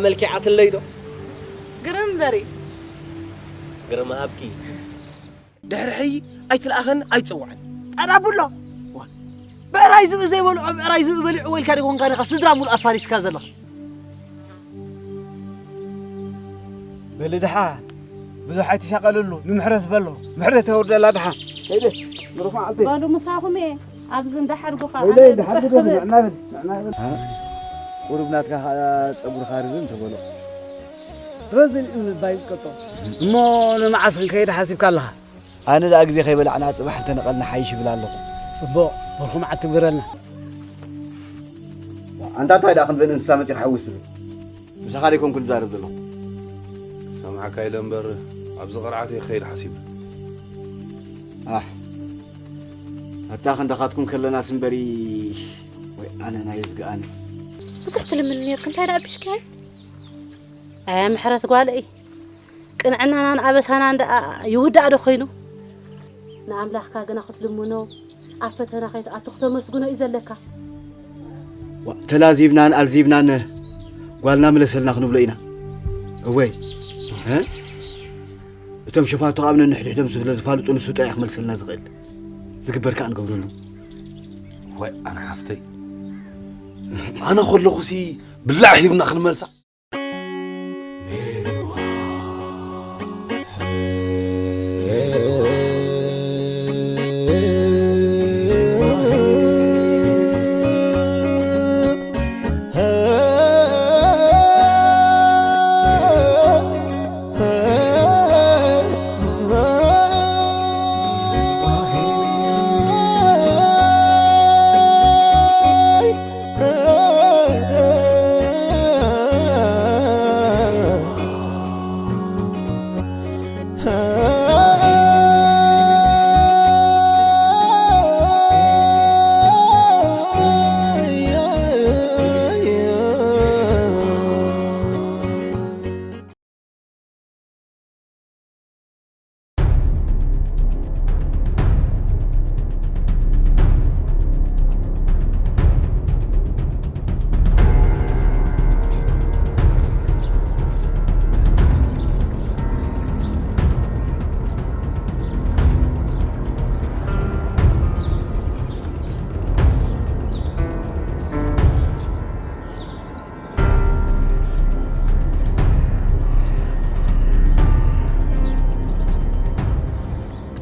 መልኪዓትለይ ዶ? ግርም በሪ። ግርም ሃብኪ። ድሕሪ ሕይ ኣይትልኣኸን ኣይትጸውዐን። ጠራቡሎ። ብዕራይ ዝብኢ ዘይበልዖ ብዕራይ ዝብኢ በሊዑ ወይልካ ዶ ኮንካ ዲኻ ስድራ ሙሉእ ኣፋሪስካ ዘለኻ? በሊ ድሓ ብዙሕ ኣይትሻቐልሉ፣ ንምሕረት በሎ። ምሕረት የውርደላ ድሓ። ከይደ፣ ብሩኽ መዓልቲ። በሉ ምሳኹም እየ። ኣብዚ እንዳ ሓድጉኻ ወይለይ፣ ኣነ እንዳ ሓድጉ ብጽሕቲ ብል። ንዕና ብል፣ ንዕና ብል። ቁሩብ ናትካ ኸኣ ጸጉርኻ ርዝን ተበሎ። ረዝን እዩ ምባይ ዝቀጦ። እሞ ንመዓስ ክንከይድ ሓሲብካ ኣለኻ? ኣነ ደኣ ግዜ ከይበላዕና ጽባሕ እንተነቐልና ሓይሽ ይብል ኣለኹ። ጽቡቕ፣ በርኹ መዓልቲ ግበረልና። ኣንታ እንታይ ደኣ ከምዘን እንስሳ መጺኻ ሓዊስ ትብል? ምሳኻ ደይኮንኩ ዝዛረብ ዘለኹ። ሰምዓካ ኢለ እምበር፣ ኣብዚ ቅርዓት እየ ክኸይድ ሓሲበ። ኣሕ፣ ኣታ ክንዳኻትኩም ከለናስ እምበሪ፣ ወይ ኣነ ናይ ዝግኣኒ። ብዙሕ ትልምኒ ነይርክ፣ እንታይ ደኣ ኣቢሽካዮ? ኣያ ምሕረት ጓለይ፣ ቅንዕናናን ኣበሳናን ደኣ ይውዳእ ዶ ኮይኑ? ንኣምላኽካ ግና ክትልምኖ፣ ኣብ ፈተና ከይትኣቱ ክተመስግኖ እዩ ዘለካ። ዋ፣ ተላዚብናን ኣልዚብናን ጓልና ምለሰልና ክንብሎ ኢና። እወይ፣ እ? እቶም ሸፋቱ ካብ ነንሕድሕዶም ስለ ዝፋልጡ ንሱ ጥራይ ክመልሰልና ዝኽእል። ዝግበር ከኣ ንገብረሉ። ወይ ኣነ ሓፍተይ፣ ኣነ ከለኹሲ ብላዕ ሂብና ክንመልሳ።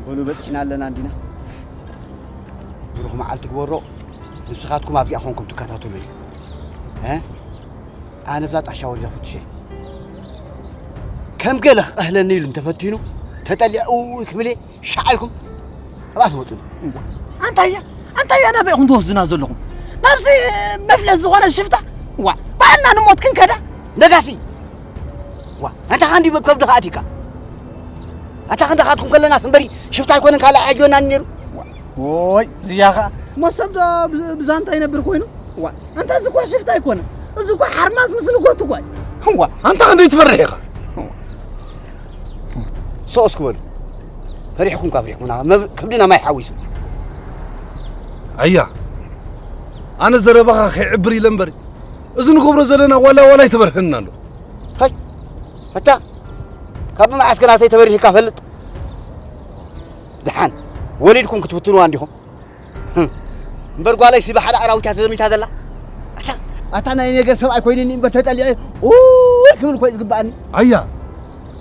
በሉ በጺሕና ኣለና እንዲና። ብሩኽ መዓልቲ ግበሮ። ንስኻትኩም ኣብዚኣ ኾንኩም ትከታተሉኒ። እ? ኣነ ብዛ ጣሻ ወሪዳ ፍትሸ። ከም ገለ ክቐህለኒ ኢሉ እንተፈቲኑ፣ ተጠሊዑ ክብል እየ። ሻዕ ኢልኩም ኣብኣ ትመጹኒ። እዋ፣ ኣንታ እያ፣ ኣንታ እያ ናበይ ኢኹም ትወስዱና ዘለኹም? ናብዚ መፍለስ ዝኾነ ሽፍታ? እዋ፣ ባዕልና ንሞት ክንከዳ? ነጋሲ! እዋ፣ ኣንታ ኻንዲ ከብድኻ ኣቲካ? ኣታ ክንዳኻትኩም ከለናስ እምበሪ ሽፍታ ኣይኮነን ካልእ ኣዕጅበናን ነይሩ። ዎይ፣ እዚኣ ኸኣ። እሞ ሰብ ዶ ብዝ-፣ ብዛንታ ይነብር ኮይኑ? እዋ፣ ኣንታ እዚ እኳ ሽፍታ ኣይኮነን። እዚ እኳ ሓርማዝ ምስ ንጎቱ እኳ እዩ። እዋ፣ ኣንታ ክንደይ ትፈርሕ ኢኻ? እዋ። ሶ እስኪ በሉ። ፈሪሕኩም ካብ ፈሪሕኩምና፣ መብ-፣ ከብድና ማይ ሓዊሱ። ኣያ፣ ኣነ ዘረባኻ ከይዕብር ኢለ እምበሪ፣ እዚ ንገብሮ ዘለና ዋላ ዋላ ኣይተበርህንን ኣሎ። ሃይ፣ ኣታ፣ ካብ መዓስ ከ ናተይ ተበሪህካ ፈልጥ? ደሓን፣ ወሊድኩም ክትፍትኑዋ እንዲኹም። ህም። እምበር ጓለይ ሲ ብሓደ ኣራዊት እያ ተዘሚታ ዘላ። ኣታ፣ ኣታ ናይ ነገር ሰብኣይ ኮይኑኒ እምበር ተጠሊዐ ኡይ ክብል እኮ እዩ ዝግበኣኒ። ኣያ፣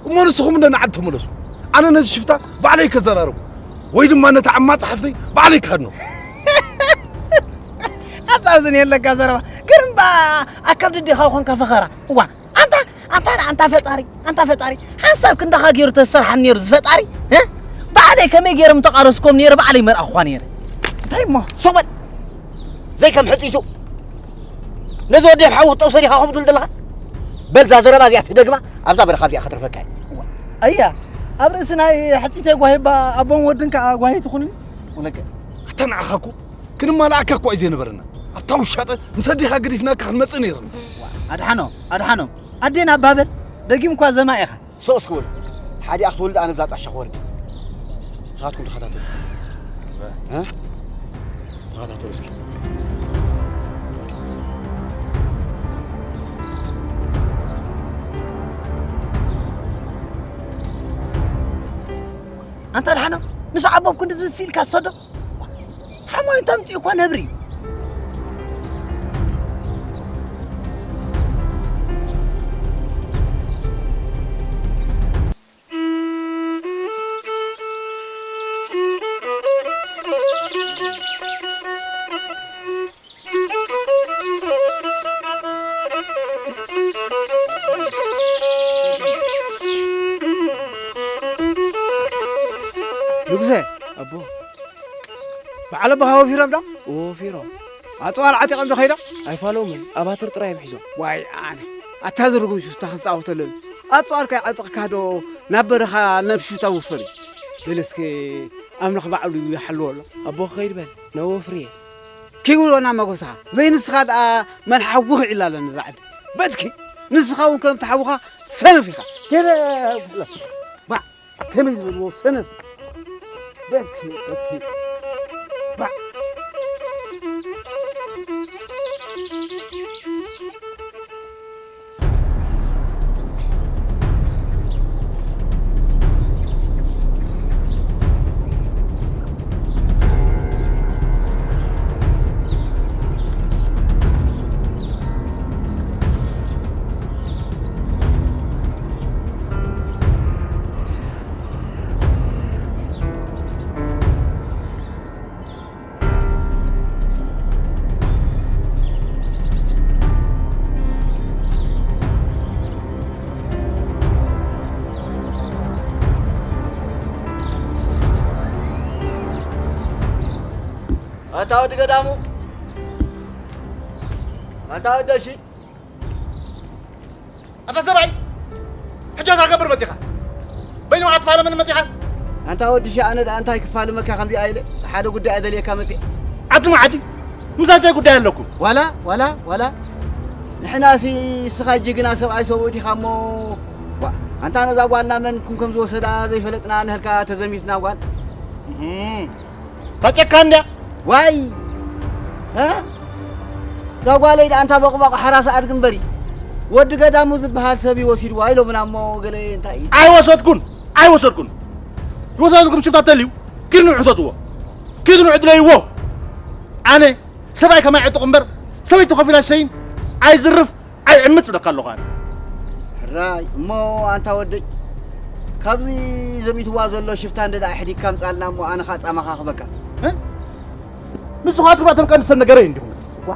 እሞ ንስኹም እንደ ንዓድ ተመለሱ። ኣነ ነዚ ሽፍታ ባዕለይ ከዘራርቦ፣ ወይ ድማ ነቲ ዓማጺ ሓፍተይ ባዕለይ ከድኖ። ኣታ እዝን የለካ ዘረባ። ግርምባ ኣካብ ድዴኻ ኾንካ ፈኸራ። እዋ፣ ኣንታ፣ ኣንታ፣ ኣንታ ፈጣሪ፣ ኣንታ ፈጣሪ። ሓንሳብ ክንዳኻ ገይሩ ተሰርሓን ነይሩ ዝፈጣሪ፣ እ? ባዕለይ ከመይ ገይሮም ተቓረስኮም ነይረ፣ ባዕለይ መርኣኹዋ ነይረ። እንታይ እሞ? ሱቕ በል። ዘይከም ሕጺቱ። ነዚ ወዲ ሓው ጠው ሰሪኻ ከምኡ ትብል ዘለኻ? በል፣ እዛ ዘረባ እዚኣ ትደግማ፣ ኣብዛ በረኻ እዚኣ ከተርፈካ እየ። እዋ፣ ኣያ፣ ኣብ ርእሲ ናይ ሕጺተይ ጓሂባ፣ ኣቦን ወድን ከኣ ጓሂ ትኹንኒ? ወለገ። ኣታ ንዓኻ እኮ ክንማልኣካ እኮ እዩ ዘይነበረና። ኣብታ ውሻጠ ምስ ኣዴኻ ገዲፍናካ ክንመጽእ ነይርና። ኣድሓኖ፣ ኣድሓኖ። ኣዴና ባበል፣ ደጊም እኳ ዘማ ኢኻ። ሶ እስኪ በሉ። ሓዲኣ ክትወልድ ኣነ ብዛ ጣሻ ክወርድ። ንስኻትኩም ተኸታተሉ። እ? ተኸታተሉ እስኪ። ኣንታ ደሓኖም፣ ንሱ ዓቦም ክንዲ ዝብል ስኢልካ ዝሰዶ? ሓሞይ እንተ ኣምጺኡ እኳ ነብሪ እዩ። ንጉሰ፣ ኣቦ። በዓል ኣቦኻ ወፊሮም ዶ? ወፊሮም። ኣጽዋር ዓጢቖም ዶ ከይዶም? ኣይፋሎምን፣ ኣባትር ጥራይ እዮም ሒዞም። ዋይ ኣነ። ኣታ ዝርጉም ሽፍታ ክጻወተሉ። ኣጽዋርካ ይዓጥቕካ ዶ ናብ በረኻ ናብ ሽፍታ ውፈር እዩ? በል እስከ ኣምላኽ ባዕሉ ይሓልዎ ኣሎ። ኣቦ ክኸይድ በል፣ ናብ ወፍርየ። ኪጉዶና መጎስኻ። ዘይንስኻ ደኣ መን ሓዊ ክዒላ ኣለኒ እዛ ዓዲ። በትኪ፣ ንስኻ እውን ከም ተሓውኻ ሰነፍ ኢኻ። ከመይ፣ ባዕ፣ ከመይ ዝበልዎ ሰነፍ። በትኪ፣ በትኪ። ባዕ። ኣታ ወዲ ገዳሙ፣ ኣታ ወዲ ደሺ። ኣታ ሰብኣይ፣ ሕጂ እንታይ ገብር መጺኻ? በይኑ ኣትፋለምን መጺኻ? ኣንታ ወዲ ሺ፣ ኣነ ደኣ እንታይ ክፋልመካ ከምዚኣ ኢለ? ሓደ ጉዳይ ኣደልየካ መጺእ። ዓዲ መዓዲ፣ ምሳይ እንታይ ጉዳይ ኣለኩም? ዋላ፣ ዋላ፣ ዋላ። ንሕናሲ እስኻ ጅግና ሰብኣይ ሰብኡት ኢኻ እሞ፣ ዋ፣ ኣንታ ነዛ ጓልና መን ኩን ከም ዝወሰዳ ዘይፈለጥና ንህልካ ተዘሚትና ጓል። እህም። እታ ጨካን እንድያ። ዋይ! እ? እዛ ጓለይ ደኣ እንታ በቕባቕ ሓራስ ኣድጊ እምበሪ፣ ወዲ ገዳሙ ዝበሃል ሰብ እዩ ወሲድዋ ኢሎምና እሞ ገለ እንታይ እዩ? ኣይወሰድኩን፣ ኣይወሰድኩን። ይወሰድኩም ሽፍታ ተልዩ፣ ኪድ ንውሑ ተትዎ። ኪድ ንውሑ ድለይዎ። ኣነ ሰብኣይ ከማይ ዕጡቕ እምበር፣ ሰበይቲ ኮፍ ኢላ ትሸይን፣ ኣይዝርፍ። ኣይዕምጽ ብለካ ኣለኹ ኣነ። ሕራይ፣ እሞ ኣንታ ወደይ፣ ካብዚ ዘሚትዋ ዘሎ ሽፍታ እንደ ደኣ ኣሕዲግካ ምጻልና እሞ ኣነ ኸኣ ጻማኻ ክበካ። እ? ንሱ ኸኣ ትብላ ተምቀኒ ሰብ ነገረ እንዲኹም። ዋ።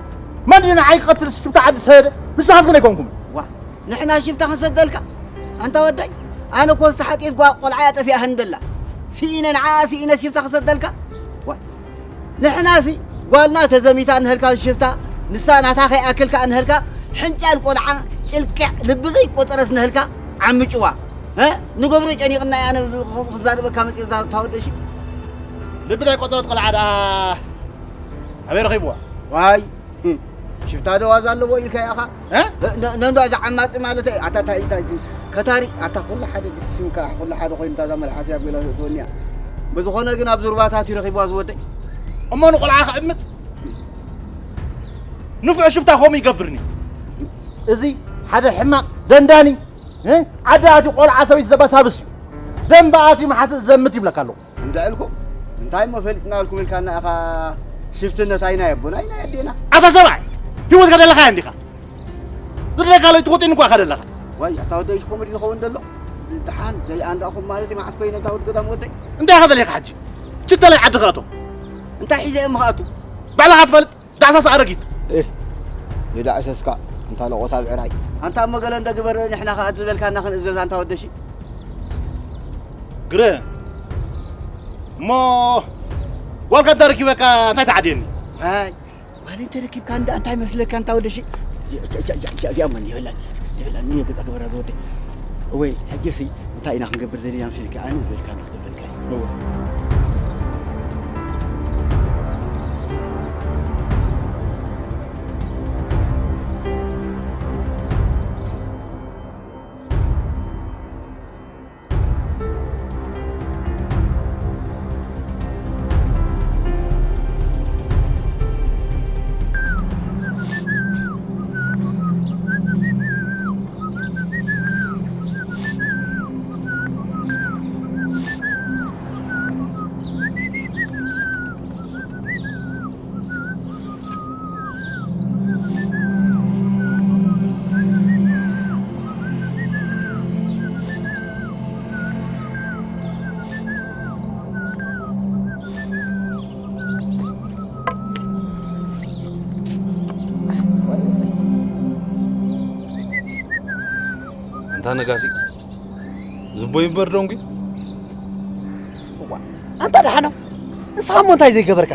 መን ድዩ ንዓይ ክቐትል ሽፍታ ዓዲ ሰደደ? ንስኻትኩም ኣይኮንኩምን። ዋ። ንሕና ሽፍታ ክንሰደልካ? ኣንታ ወደይ፣ ኣነ እኮ ዝተሓጥየት ጓ-፣ ቆልዓ እያ ጠፊኣትኒ ደላ። ስኢነ ንዓኣ ስኢነ ሽፍታ ክሰደልካ? ዋ። ንሕናሲ ጓልና ተዘሚታ እንህልካ ሽፍታ፣ ንሳ ናታ ከይኣክል ከኣ እንህልካ፣ ሕንጫል ቆልዓ፣ ጭልቅዕ፣ ልቢ ዘይቆጸረት እንህልካ፣ ዓምጭዋ። እ? ንገብሮ ጨኒቕና እያ፣ ኣነ ከምኡ ክዛረበካ መጺእ እዛ ታወደሺ። ልቢ ዘይቆጸረት ቆልዓ ደኣ ኣበይ ረኺብዋ? ዋይ፣ ሽፍታ ዶ ዋዛ ኣለዎ ኢልካ ኢኻ? እ? ነ-፣ ነ-፣ ነንዶ እዛ ዓማጺ ማለት እያ። ኣታ ታይ፣ ታይ፣ ከታሪ፣ ኣታ ኩሉ ሓደ ግስምካ፣ ኩሉ ሓደ ኮይኑ እታ እዛ መልሓስ እያ ገለ ትወኒ እያ። ብዝኾነ ግን ኣብዚ ሩባታት እዩ ረኺብዋ ዝወደይ። እሞ ንቆልዓ ክዕምጽ? ንፉዕ ሽፍታ ከምኡ ይገብርኒ። እዚ ሓደ ሕማቕ ደንዳኒ፣ እ? ዓዲ ኣትዩ ቆልዓ ሰበይቲ ዘበሳብስ እዩ። ደንበ ኣትዩ መሓስእ ዘምት ይብለካ ኣለኹ። እንድዒ ኢልኩም፣ እንታይ እሞ ፈሊጥናልኩም ኢልካና ኢኻ ሽፍትነት ኣይናይ ኣቦና፣ ኣይናይ ኣዴና። ኣታ ሰብኣይ፣ ህይወትካ ደለኻ እንዲኻ። ዝደለካ ለይቲ ወጢን እኳ ኢኻ ደለኻ። ዋይ፣ ኣታ ወደይ፣ ከምኡ ድዩ ዝኸውን ዘሎ? ደሓን፣ ደይ ኣንዳኹም ማለት እዩ፣ መዓስ ኮይነ፣ ኣታ ወዲ ገዳም ወደይ? እንታይ ኢኻ ደሊኻ ሕጂ? ችተላይ ዓዲ ኻእቶ። እንታይ ሒዘ እየ ምኻእቱ? ባዕልኻ ትፈልጥ። ዳዕሳስ ኣረጊት። እህ፣ ንዳዕሰስካ፣ እንታ ለቆሳ ብዕራይ። ኣንታ እሞ ገለ እንደ ግበር፣ ንሕና ኸኣ ዝበልካና ክንእዘዝ፣ ኣንታ ወደሺ። ግረ፣ እሞ ጓልካ እንተ ረኪበካ እንታይ ትዓድየኒ? ዋይ፣ ጓል እንተ ረኪብካ እንዳ እንታይ መስለካ፣ ኣንታ ወደሺ? እዚኣ መን ይብላን፣ ይብላን፣ ንየ ገዛ ግበራ ዝወደይ። እወይ፣ ሕጂሲ እንታይ ኢና ክንገብር ዘለና መሲልካ? ኣነ ዝበልካ ንኽገብረልካ እዩ። እወ። ኣነጋሲ ዝቦይ እምበር ደንጉ። እዋ፣ ኣንታ ደሓኖ፣ ንስኻ እሞ እንታይ ዘይገበርካ?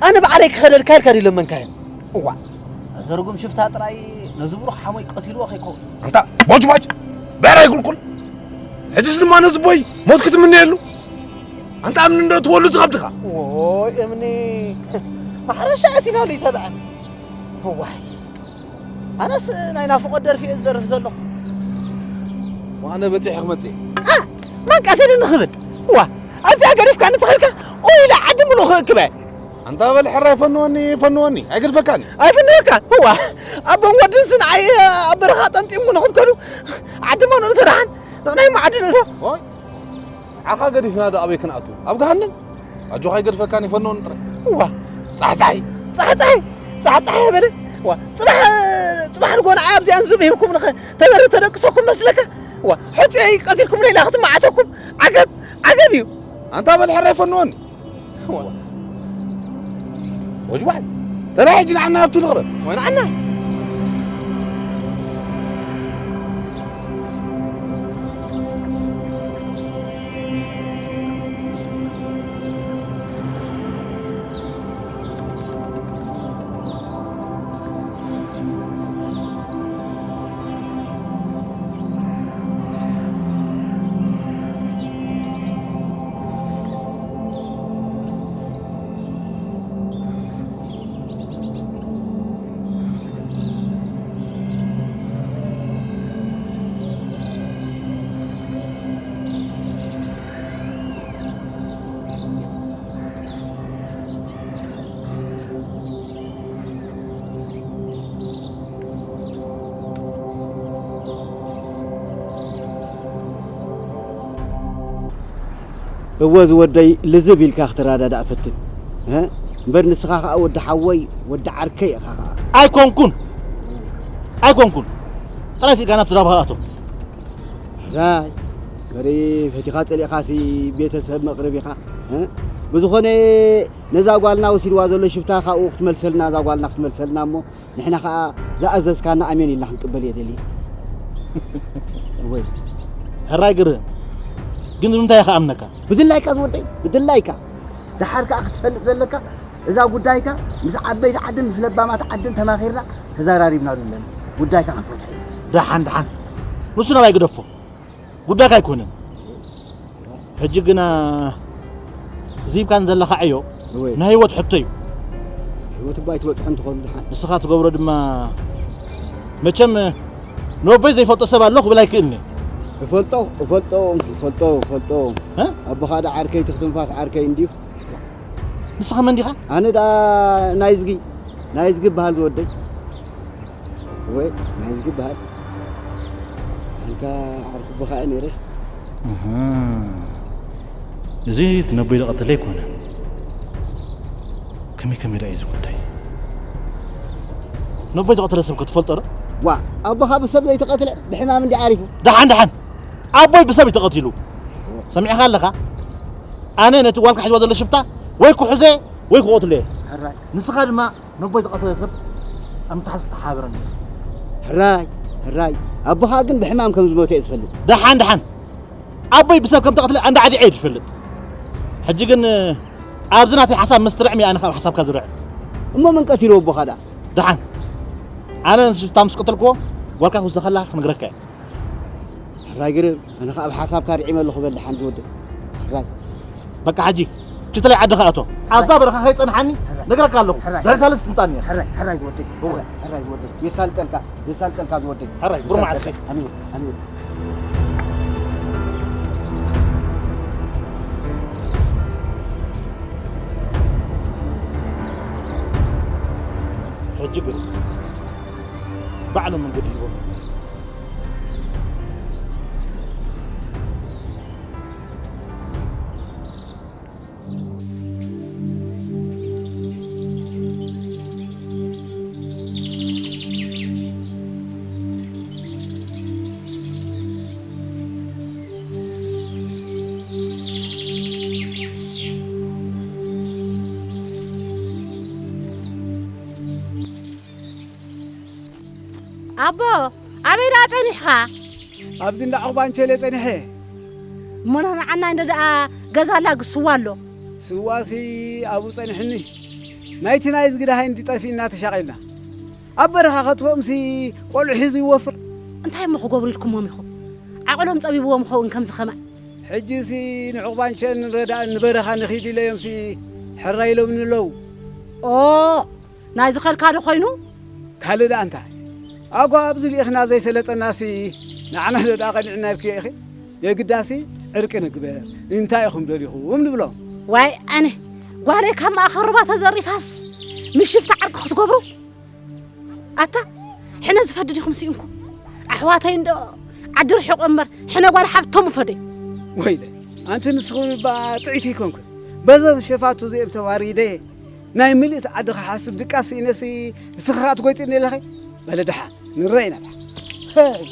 ኣነ ባዕለይ ክኸደልካ ኢልካ ድዩ ለመንካዮ? እዋ፣ እዚ ርጉም ሽፍታ ጥራይ ነዚ ብሩኽ ሓሞይ ቀቲልዎ ከይከውን። ኣንታ ቦጅባጅ፣ ብዕራይ ቁልቁል። ሕጅስ ድማ ነዚ ቦይ ሞት ክትምነየሉ። ኣንታ እምኒ እንዶ ትወሉ ዝኸብድኻ። ዎይ እምኒ፣ ማሕረሻ ኣቲናሉ ይተብዐን። እዋይ፣ ኣነስ ናይ ናፍቖት ደርፊ እየ ዝደርፍ ዘለኹ። ኣነ በፂሐ ክመፅእ እየ። ኣ፣ መን ቀቲሉኒ ክብል? እዋ፣ ኣብዚኣ ገዲፍካኒ ተኸድካ፣ ኡ ኢለ ዓዲ ምሉእ ክእክበ። ኣንታ በል ሕራይ ፈንወኒ፣ ፈንወኒ፣ ኣይገድፈካን። ኣይፍንወካን። እዋ፣ ኣቦን ወድን ስንዓይ ኣብ በረኻ ጠንጢሙ ንኽትከዱ፣ ዓዲ መኑኡ ተደሓን፣ ንቕናይ መዓዲ ንእቶ። ኦይ፣ ዓኻ ገዲፍና ዶ ኣበይ ክንኣቱ? ኣብ ገሃነም? ኣጆኻ ኣይገድፈካን፣ ይፈንወኒ ጥራይ። እዋ፣ ጻሕጻሒ። ጻሕጻሒ፣ ጻሕጻሒ በለ። እዋ፣ ጽባሕ፣ ጽባሕ ንጎና ኣብዚኣን ዝብ ሂብኩም ንኸ ተበሪ ተደቅሰኩም መስለካ? እዋ፣ ሕጹየይ ቀቲልኩም ሌላ ክትመዓተኩም። ዓገብ፣ ዓገብ እዩ። ኣንታ በል ሕራይ ፈንወኒ። እዋ። ወጅባዕ። ተላይ ሕጂ ንዓና ኣብቲ ንቕረብ። ወንዓና። እወ ዝወደይ፣ ልዝብ ኢልካ ክትረዳዳእ ፈትን፣ እ? እምበር ንስኻ ኸኣ ወዲ ሓወይ፣ ወዲ ዓርከይ ኢኻ ኸኣ። ኣይኮንኩን። ኣይኮንኩን። ጥራይ ስኢልካ ናብቲ ዛባ ኣቶ። ራይ፣ በሪ ፈቲኻ ጸሊእኻሲ ቤተሰብ መቕርብ ኢኻ፣ እ? ብዝኾነ ነዛ ጓልና ወሲድዋ ዘሎ ሽፍታ ካብኡ ክትመልሰልና፣ እዛ ጓልና ክትመልሰልና እሞ ንሕና ኸኣ ዝኣዘዝካና ኣሜን ኢልና ክንቅበል እየ ደልየ። እወይ። ሕራይ ግርም። ግን ንምንታይ ኢኻ ኣምነካ? ብድላይካ ዝወደይ፣ ብድላይካ። ደሓር ከኣ ክትፈልጥ ዘለካ፣ እዛ ጉዳይካ ምስ ዓበይቲ ዓድን ምስ ለባማት ዓድን ተማኺርና ተዘራሪብናሉ ኣለና። ጉዳይካ ክንፈትሖ ኢና። ደሓን፣ ደሓን። ንሱ ናባይ ግደፎ። ጉዳይካ ኣይኮነን። ሕጂ ግና እዚ ሂብካን ዘለኻ ዕዮ እወ። ናይ ህይወት ሕቶ እዩ። ህይወት እባ ኣይትበጽሖን ትኾኑ ደሓን። ንስኻ ትገብሮ ድማ መቸም ንወበይ ዘይፈልጦ ሰብ ኣሎ ክብል ኣይክእልን እየ። እፈልጦ፣ እፈልጦ፣ እፈልጦ፣ እፈልጦ። እ? ኣቦኻ ደኣ ዓርከይ ትኽትንፋስ ዓርከይ እንድዩ። ንስኻ መን ዲኻ? ኣነ ደኣ ናይዝጊ፣ ናይዝጊ እበሃል ዝወደይ። ወይ ናይዝጊ እበሃል። ኣንታ ዓርኩ ኣቦኻ እየ ነይረ። ኣሃ። እዚ እቲ ነቦይ ዝቐተለ ኣይኮነን። ከመይ ከመይ ደኣ እዩ እዚ ጉዳይ? ነቦይ ዝቐተለ ሰብ ከ ትፈልጦ ዶ? ዋ፣ ኣቦኻ ብሰብ ዘይተቐትለ ብሕማም እንዲ ዓሪፉ። ደሓን፣ ደሓን። ኣቦይ ብሰብ እዩ ተቐቲሉ። ሰሚዕኻ ኣለኻ? ኣነ ነቲ ጓልካ ሒዝዋ ዘሎ ሽፍታ ወይ ክሕዞ ወይ ክቐትሎ እየ። ሕራይ። ንስኻ ድማ ነቦይ ዝቐተለ ሰብ ኣብ ምትሓዝ ተሓባበረኒ። ሕራይ፣ ሕራይ። ኣቦኻ ግን ብሕማም ከም ዝሞተ እየ ዝፈልጥ። ደሓን፣ ደሓን። ኣቦይ ብሰብ ከም ተቐትለ ኣንዳ ዓዲ እየ ዝፈልጥ። ሕጂ ግን ኣብዚ ናተይ ሓሳብ ምስ ትርዕም እየ ኣነ ካብ ሓሳብካ ዝርዕም። እሞ መን ቀቲሉ ኣቦኻ ደኣ? ደሓን። ኣነ ንሽፍታ ምስ ቀተልክዎ ጓልካ ክውስደካ ከለኻ ክነግረካ እየ። ሕራይ ግርም፣ ኣነ ኸኣ ብሓሳብካ ርዒመ ኣለኹ በል ደሓን ዝወደይ። ሕራይ። በቃ ሕጂ፣ ክትለይ ዓድኻ እቶ። ኣብዛ በረኻ ከይጸንሓኒ ሕራይ። ነግረካ ኣለኹ። ሕራይ። ድሕሪ ሳልስቲ ትምጻኒ እያ። ሕራይ፣ ሕራይ ዝወደይ። እወ። ሕራይ፣ ሕራይ ዝወደይ። የሳልጠልካ፣ የሳልጠልካ ዝወደይ። ሕራይ፣ ብሩህ መዓልቲ። የሳልጠልካ። ኣሚን፣ ኣሚን። ሕጂ ግን ባዕሎም መንገዲ ሂቦም። ኣቦ፣ ኣበይ ደኣ ጸኒሕኻ? ኣብዚ እንዳ ዑቕባንቸሌ ጸኒሐ። እሞ ንዓና እንደ ደኣ ገዛ ኣላ ግስዋ ኣሎ። ስዋሲ ኣብኡ ጸኒሕኒ። ናይቲ ናይ ዝግዳ ሃይ እንዲጠፊእና ተሻቒልና። ኣብ በረኻ ከጥፍኦምሲ ቆልዑ ሒዙ ይወፍር። እንታይ እሞ ክገብሩ ኢልኩሞም ኢኹም? ዓቕሎም ጸቢብዎም ኸውን ከምዚ ኸማይ። ሕጂሲ ንዑቕባንቸን ንረዳእን ንበረኻ ንኺድ ኢለዮምሲ ሕራይ ኢሎምኒ ኣለዉ። ኦ፣ ናይ ዝኸልካ ዶ ኾይኑ? ካልእ ደኣ እንታይ? ኣጓ ኣብዚ ልኢኽና ዘይሰለጠናሲ ንዓና ዶ ደኣ ቀኒዕና ኢልክዮ ኢኺ? የግዳሲ ዕርቂ ንግበር፣ እንታይ ኢኹም ደሊኹም ንብሎም። ዋይ ኣነ፣ ጓለይ ካብ ማእኸል ሩባ ተዘሪፋስ ምስ ሽፍታ ዕርቂ ክትገብሩ? ኣታ፣ ሕነ ዝፈዲ ዲኹም ስኢንኩም? ኣሕዋተይ እንዶ ዓዲ ርሒቖ እምበር፣ ሕነ ጓል ሓብቶም ምፈደዩ። ወይለ፣ ኣንቲ ንስኹም እባ ጥዕይቲ ኣይኮንኩን። በዞም ሸፋቱ እዚኦም ተዋሪደ፣ ናይ ምልእቲ ዓዲ ክሓስብ ድቃስ ስኢነሲ፣ ንስኻ ኸኣ ትጎይጥኒ ኣለኺ? በለ ደሓን፣ ንረኣይና ደሓን።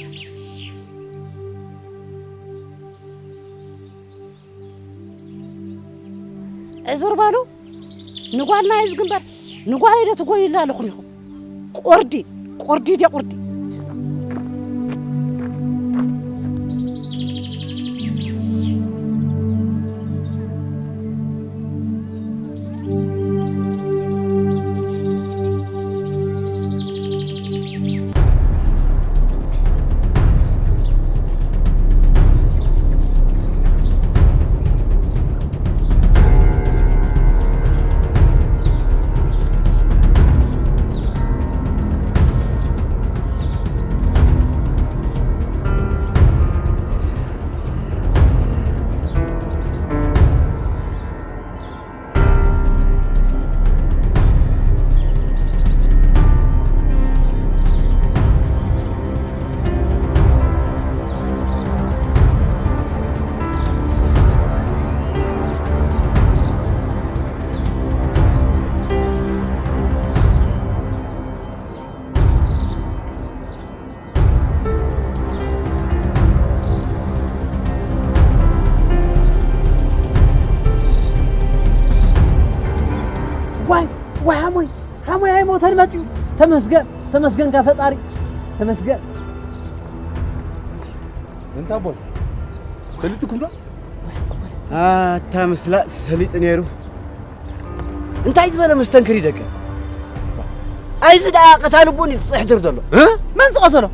ዕዝር በሉ፣ ንጓልና እዩ ዝግበር፣ ንጓለይ ዶ ትጎይላ ኣለኹም ኢኹም? ቁርዲ፣ ቁርዲ ድየ ቁርዲ? ዋይ፣ ዋይ፣ ሓሞይ፣ ሓሞይ ኣይሞተን መጺኡ። ተመስገን፣ ተመስገን ጋ ፈጣሪ። ተመስገን። እንታ ቦይ፣ ሰሊጥኩም ዶ? ኣታ ምስላ ሰሊጡ ነይሩ። እንታይ ዝበለ መስተንክር እዩ ደቂ? ኣይዚ ደኣ ቀታሊ ቡን እዩ ክጽሕድር ዘሎ። እ? መን ዝቐተሎ?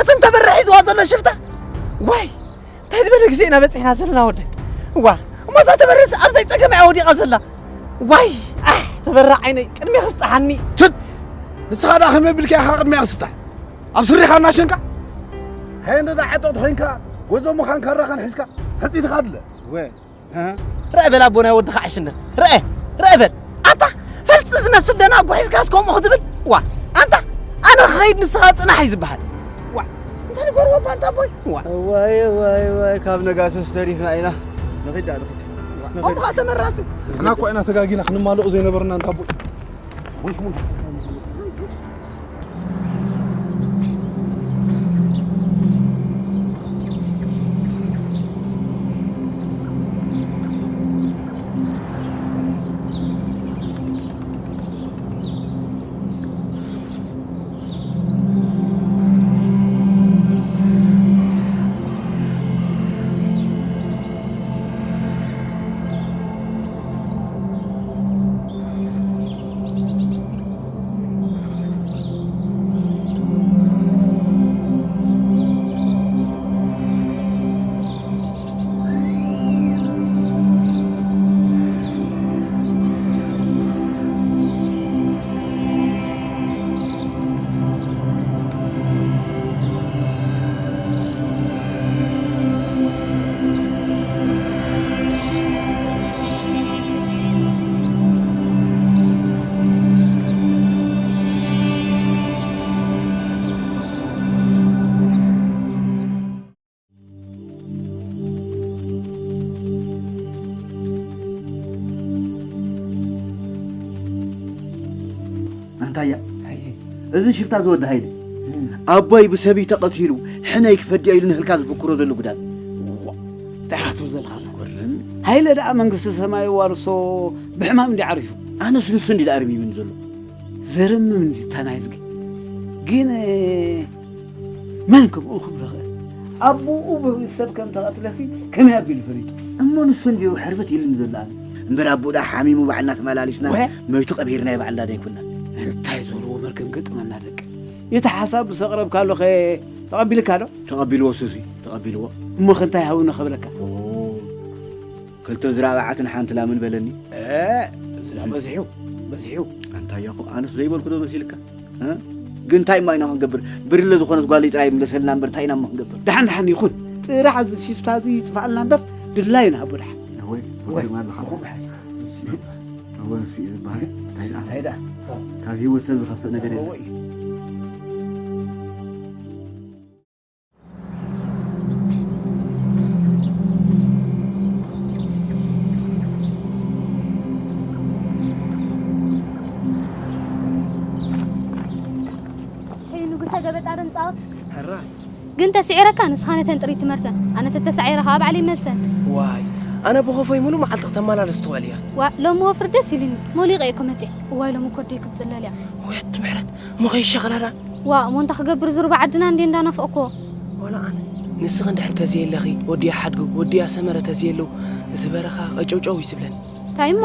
እቲ እንተበረ ሒዝዋ ዘሎ ሽፍታ? ዋይ! እንታይ ዝበለ ግዜ ኢና በጺሕና ዘለና ወደይ? ዋ! እሞ እዛ ተበረስ ኣብ ዘይጸገም እያ ወዲቓ ዘላ። ዋይ! ኣሕ! ተበረ ዓይነይ ቅድሜ ክስጥሓኒ። ትት! ንስኻ ደኣ ከመይ ቢልካ ኢኻ ቅድሚያ ክስጣሕ? ኣብ ስሪኻ እናሸንካ? ሃየ እንደ ደኣ ዓጠቕቲ ኮይንካ፣ ጎዞ ምዃን ካራኻን ሒዝካ፣ ሕጺትኻ ድለ። ወ፣ እ? ርአ በል ኣቦ ናይ ወድኻ ዕሽነት። ርአ፣ ርአ በል። ኣታ ፈልጺ ዝመስል ደናጉ ሒዝካስ ከምኡ ክትብል? ዋ፣ ኣንታ ኣነ ክኸይድ ንስኻ ጽናሕ እዩ ዝበሃል። ዋ፣ እንታይ ንገርዎ እኳ ኣንታ ኣቦይ? ዋ። እዋይ፣ እዋይ፣ እዋይ፣ ካብ ነጋሶስ ተሪፍና ኢና። ንኺድ ደኣ፣ ንኺድ። እሞ ኸኣ ተመራሲ። ንሕና እኮ ኢና ተጋጊና ክንማልኦ ዘይነበርና ኣንታ ኣቦይ። ኣንታያ፣ ኣየ። እዚ ሽፍታ ዝወዲ ሃይለ፣ ኣቦይ ብሰበይቲ ተቐቲሉ፣ ሕነይ ክፈድዮ ኢሉ ንህልካ ዝፍክሮ ዘሎ ጉዳይ። ዋ፣ እንታይ ኢኻ ትብል ዘለኻ? ዝገርም። ሃይለ ደኣ መንግስቲ ሰማይ ዋርሶ ብሕማም እንዲ ዓሪፉ። ኣነስ ንሱ እንዲ ደኣ ኣርሚሙኒ ዘሎ። ዘረምም እንዲ ታናይዝጊ። ግን፣ መን ከምኡ ክብሎ ኽእል? ኣቦኡ ብሰብ ከም ተቐትለሲ ከመይ ኣቢሉ ፈሊጡ? እሞ ንሱ እንድዩ ሕርብት ኢሉኒ ዘሎ ኣነ። እምበር ኣቦኡ ደኣ ሓሚሙ ባዕልና ተመላሊስና ወ- መይቱ ቀቢርናዮ ባዕልና ዶ ኣይኮናን? እንታይ ዝበልዎ መርገም ገጠመና ደቂ። እቲ ሓሳብ ምስ ኣቕረብካሉ ኸ ተቐቢልካ ዶ? ተቐቢልዎ ሱሲ፣ ተቐቢልዎ። እሞ ኸ እንታይ ሃቡኒ ኸብለካ? ኦ፣ ክልተ ዝራባዓትን ሓንቲ ላምን በለኒ። እ፣ እዚ ደኣ በዚሑ፣ በዚሑ። ኣንታ ያዕቆብ፣ ኣነስ ዘይበልኩ ዶ መሲልካ? እ? ግን እንታይ እማ ኢና ክንገብር? ብርለ ዝኾነት ጓለይ ጥራይ ይምለሰልና እምበር እንታይ ኢና እሞ ክንገብር? ደሓን ደሓን ይኹን። ጥራሕ እዚ ሽፍታ እዚ ይጥፋኣልና እምበር ድላዩ ንሃቦ ደሓን። እወ፣ ወይ፣ ትገርም ኣለኻ። እኹ፣ እወ፣ ንሱ እዩ ዝበሃል። እንታይ ደኣ? እንታይ ደኣ? ካብ ህይወት ሰብ ዝኸፍእ ነገር የለን። እወ እዩ። ሄይ ንጉሰ ገበጣ ደንጻወት። ሕራይ። ግን ተስዒረካ ንስኻ ነተን ጥሪት ትመርሰን። ኣነ ተተሳዒረ ከኣ ባዕለይ መልሰን። ዋይ፣ ኣነ ብኸፎይ ሙሉ መዓልቲ ክተመላለስ ትውዕል እያ። ዋ፣ ሎሚ ወፍሪ ደስ ኢሉኒ። ሞሊቐ እየ እኮ መጽየ። እዋይ ሎሚ እኮ ኣደይ ክትጽለል እያ። ወይ ኣቲ ምሕረት፣ እሞ ከይሸቕላላ። ዋ፣ እሞ እንታይ ክገብር ዙርባ ዓድና እንዴ እንዳናፈቕኩዎ። ዋላ ኣነ፣ ንስኺ እንድሕር ተዘየለኺ፣ ወዲያ ሓድጉ፣ ወዲያ ሰመረ ተዘየለዉ፣ እዚ በረኻ ቀጨውጨው እዩ ዝብለኒ። እንታይ እሞ?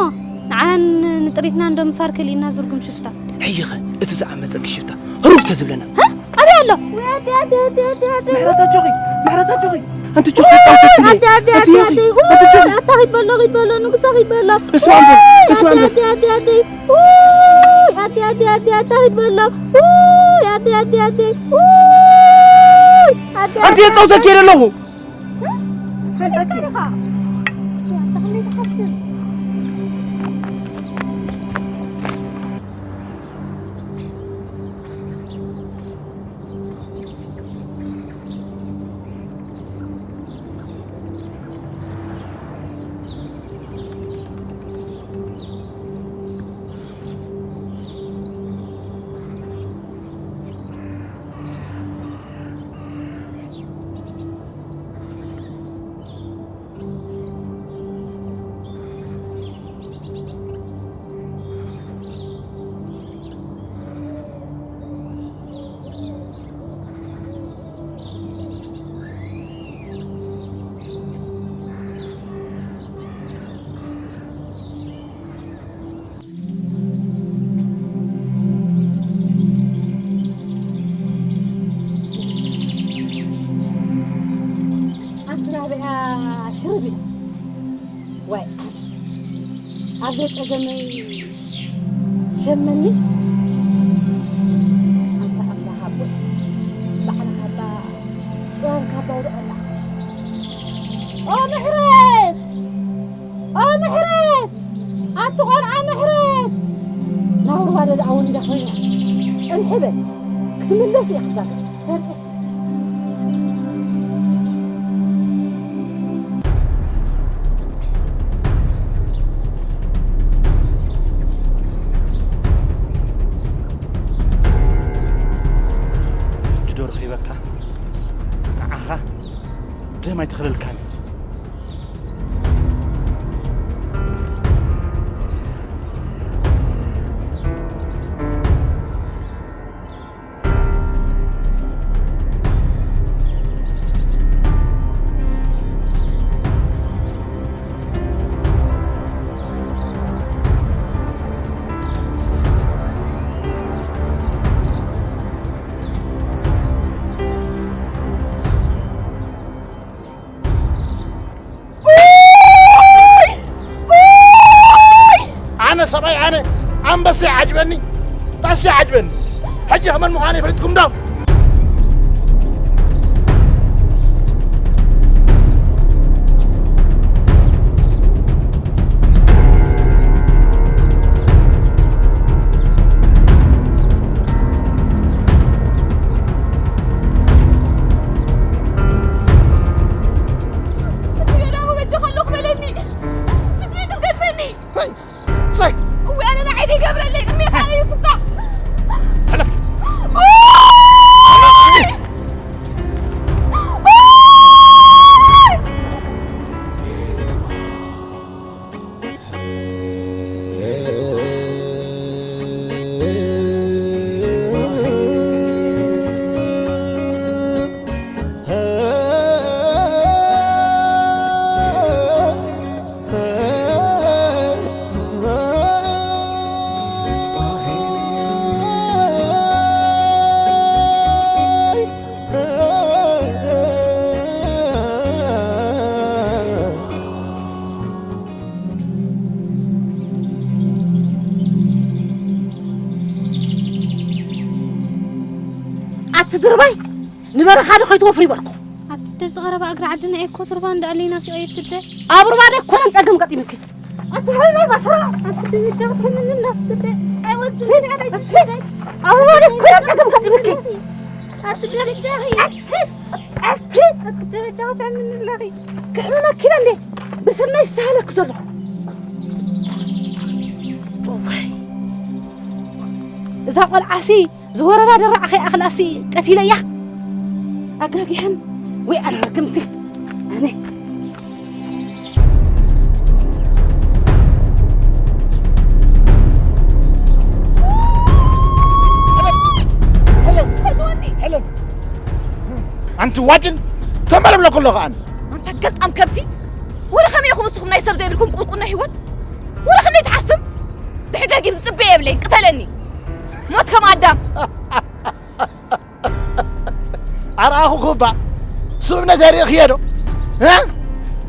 ንዓናን ንጥሪትናን ዶ ምፋር ከሊእና ዝርጉም ሽፍታ? ሕይኸ፣ እቲ ዝዓመጸኪ ሽፍታ፣ ህሩግ ተዝብለና። ሀ? ኣበይ ኣሎ? ወይ ኣደ፣ ኣደ፣ ኣደ፣ ኣደ፣ ኣደ። ምሕረት ኣጆኺ፣ ምሕረት ኣጆኺ። ኣንቲ ጆኺ ጻውተት እንዴ? ኣደ፣ ኣደ፣ ኣንቲ ኣደ፣ ጆኺ፣ ኣደ። ኣንቲ ጆኺ። ኣታ ኺድ በሎ፣ ኺድ በሎ፣ ንጉሳ ኺድ በሎ። እስማ እምበር፣ እስማ እምበር። ኣደ፣ ኣደ፣ ኣደ፣ ኣደ። ውይ፣ ኣደ፣ ኣደ፣ ኣደ፣ ኣታ ኺድ በሎ። ውይ፣ ኣደ፣ ኣደ፣ ኣደ። ውይ፣ ኣደ፣ ኣንቲ ኣደ፣ ኣደ። የጻውተት የለ ኣለኹ። ፈልጠኪ። እንታይ ኢኻ? እንታይ ትሓስብ? ኣንቲ ናብኣ ሽርብ ኢላ። ዋይ፣ ኣብ ዘይጸገመይ ትሸመኒ። ኣንታ ኣምላኽ ኣቦይ፣ ባዕልኻ እባ ጽዋም ካብ ኣውርቐላ። ኦ ምሕረት! ኦ ምሕረት! ኣቲ ቆልዓ ምሕረት! ናብርባ ደኣ ወሊዳ ኮይና ጽንሒ በል። ክትምለስ እያ ክዛተት። ሕጂ ዶ ረኺበካ? ንዓኻ ደም ኣይተኽለልካን። ኣነ ሰብኣይ፣ ኣነ ኣንበሳ ይዓጅበኒ፣ ጣሻ ይዓጅበኒ። ሕጂ ከመን ምዃነይ ፈሊጥኩም ዶ? እቲ ገዳሙ በጃኻ ኣለኹ በለኒ። ምስ መን ትገድፈኒ? ሰይ! ሰይ! እወ፣ ኣነ ንዓይ ዘይገብረለይ ቅድሜኻ እዩ ስታ። ሕለፍ! ኡይ! ትድርባይ ንበረኻ ዶ ከይትወፍሪ ይበልኩ። ኣብቲ ደብፂ ቀረባ እግሪ ዓድና እየ እኮ ትርባ እንዳኣለይ ናብቲ ቀይር ትደ። ኣብ ሩባ ዶ ኮነን ጸገም ገጢምኪ? ኣቲ ሃይ ናይ ባሰራ። ኣቲ ደረጃ ትምንላ ትደ። ኣይወፅን። ኣቲ ኣብ ሩባ ዶ ኮነን ጸገም ገጢምኪ? ኣቲ ደረጃኺ። ኣቲ ኣቲ ኣቲ ደረጃ ትምንላኺ። ክሕመመኪ ኢለ እንዴ ብስነይ ዝሰሃለኪ ዘለኹ። እዋይ፣ እዛ ቆልዓሲ ዝወረዳ ደራዕ ከይኣኽላሲ ቀቲለያ። ኣጋጊሐን ወይ ኣነ ርግምቲ ኣነ። ሄለን፣ ሄለን፣ ኣንቲ ዋጭን ተመለምለኩ ኣለኹ ኣነ። ኣንታ ገልጣም ከብቲ፣ ወረ ከመይ ኢኹም ንስኹም ናይ ሰብ ዘይብልኩም ቁንቁና ህይወት? ወረ ክንደይ ትሓስም? ድሕሪ ደጊም ዝጽበ የብለይ፣ ቅተለኒ። ሞት ከም ኣዳም። ኣርኣኹ ክባ ስብእነት ኣይርእኽዮ ዶ? እ?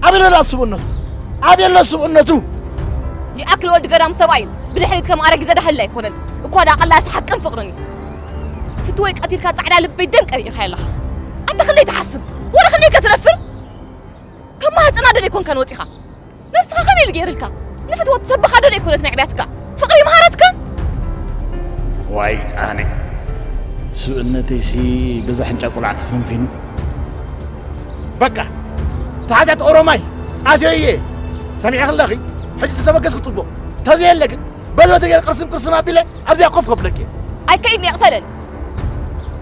ኣበይ ኣሎ ስብእነቱ? ኣበይ ኣሎ ስብእነቱ? ይኣክል ወዲ ገዳም ሰብኣይ ብድሕሪት ከም ኣረጊት ዘዳህል ኣይኮነን። እኳ ዳ ቀላሲ ሓቅን ፍቕርን እዩ። ፍትወይ ቀቲልካ ጻዕዳ ልበይ ደም ቀቢእኻ ኣለኻ። ኣንታ ክንደይ ትሓስብ? ወረ ክንደይ ከትነፍር? ከም ማህፀና ዶ ዘይኮንካን ወፂኻ? ነብስኻ ከመይ ኢሉ ገይርልካ? ንፍትወት ሰብኻ ዶ ዘይኮነት ናይ ዕብያትካ? ፍቕሪ መሃረትካ? ዋይ ኣነ ስብእነተይሲ በዛ ሕንጫ ቆልዓ ተፈንፊኑ። በቃ፣ እቲ ሓጢኣት ኦሮማይ ኣትዮ እየ። ሰሚዕኺ ኣለኺ? ሕጂ ተተበገስኩ ጽቡቕ። ተዘየለ ግን፣ በዚ በቲ ገይረ ቅርስም ቅርስም ኣቢለ ኣብዚኣ ኮፍ ከብለኪ እየ። ኣይከይድን እየ፣ ቅተለኒ።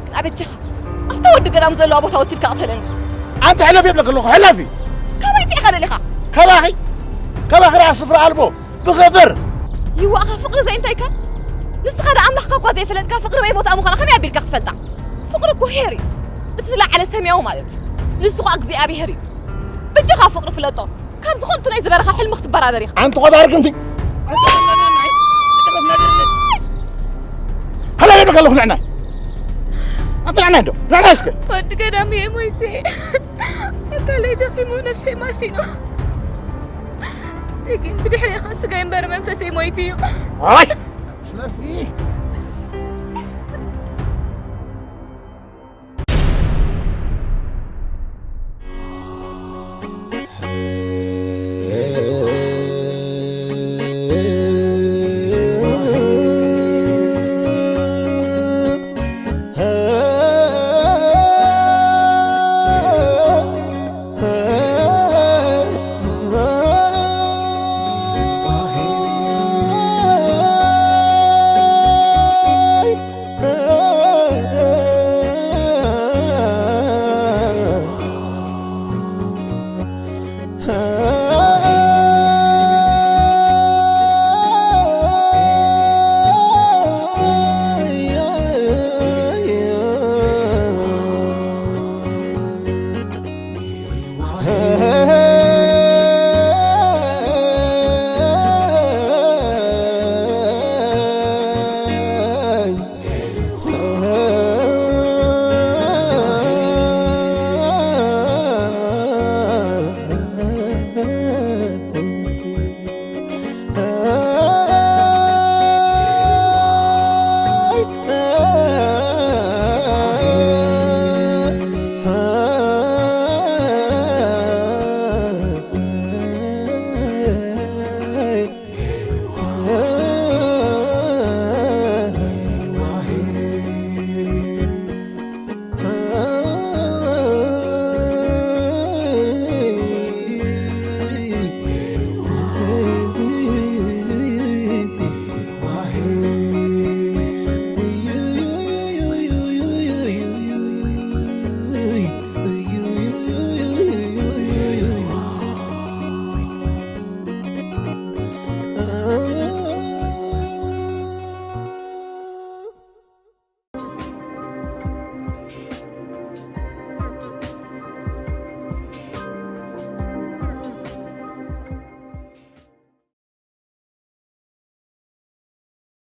ግን ኣበጀኻ፣ ኣብታ ወዲ ገዳም ዘለዋ ቦታ ወሲድካ ቅተለኒ። ኣንቲ ሕለፊ እብለኪ ኣለኹ፣ ሕለፊ። ካበይ ጥዒኻ ደሊኻ? ካባኺ? ካባኺ ደኣ ስፍራ ኣልቦ፣ ብኽብር። ይዋእኻ ፍቕሪ ዘይንታይካ? ንስኻ ደኣ ኣምላኽካ እኳ ዘይፈለጥካ ፍቕሪ በይ ቦታኣ ምዃና ከመይ ኣቢልካ ክትፈልጣ? ፍቕሪ እኮ ኄር እዩ። እቲ ዝለዓለ ሰማያዊ ማለት እዩ። ንሱ ኸኣ እግዚኣብሄር እዩ። በጃኻ ፍቕሪ ፍለጦ። ካብ ዝኾንቱ ናይ ዝበረኻ ሕልሚ ክትበራበር ኢኻ። ኣንቲ ቆጣ ርግምቲ። ሃላ ይብለካ ኣለኹ ንዕናይ። ኣንቲ ንዕናይ እንዶ፣ ንዕናይ እስከ። ወዲ ገዳም እየ ሞይተ። ኣካለይ ደኺሙ ነፍሰይ ማሲኑ። ግን ብድሕሬኻ ስጋይ እምበር መንፈሰይ ሞይቱ እዩ። ኣይ!